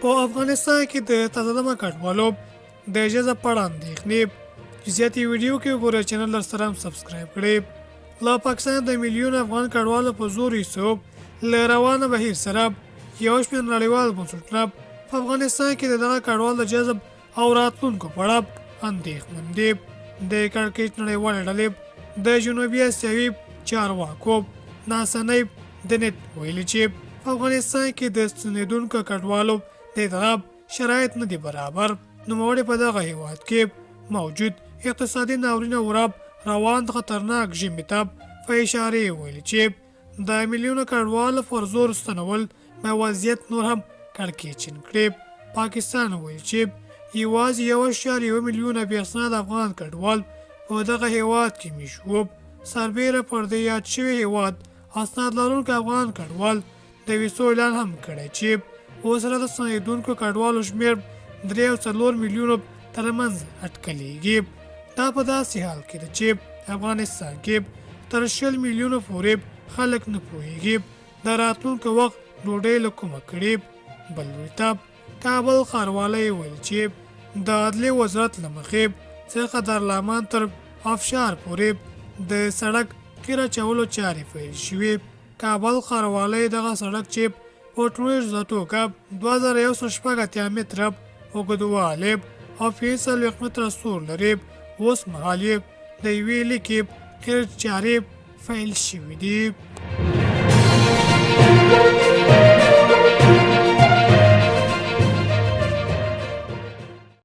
په افغانستان کې د تازه دمه کډوالو د جذب په اړه اندېښنې. چې زیاتې ویډیو کې وګورئ، چینل در سره هم سبسکرایب کړئ. له پاکستانه د میلیون افغان کډوالو په زور ایستو له روانه بهیر سره یو شمېر نړیوال بنسټونه په افغانستان کې د دغه کډوال د جذب او راتلونکو په اړه اندېښمن دي. د کړکېچ نړیوالې ډلې د جنوبي اسیاوي چارواکو ناسنۍ دنت ویلي چې په افغانستان کې د ستنېدونکو کډوالو د ادغام شرایط نه دي برابر. نوموړي په دغه هیواد کې موجود اقتصادي ناورین او روان خطرناک ژمي ته په اشارې ویلي چې د میلیونو کډوالو پر زور ستنول به وضعیت نور هم کړکېچن کړي. پاکستان ویل چې یوازې 1.1 میلیونه بې اسناده افغان کډوال په دغه هیواد کې میشت وو. سربېره پر دې، یاد شوي هیواد اسناد لرونکي افغان کډوال د ویسو اعلان هم کړی چې اوس د ستنېدونکو کډوالو شمېر 3 او 4 میلیونو ترمنځ اټکلېږي. دا په داسې حال کې ده چې افغانستان کې تر 20 میلیونو پورې خلک نه پوهیږي د راتلونکي وخت ډوډۍ له کومه کړي. بل لوري ته کابل ښاروالۍ ویل چې د عدلي وزارت له مخې څخه دارالامان تر افشار پورې د سړک قیر اچولو چارې پیل شوې. کابل ښاروالۍ دغه سړک چې په ټولیزه توګه 2186 متره اوږدوالی او 45 متره سور لري، اوس مهال یې د یوې لیکې قیر چارې پیل شوې دي.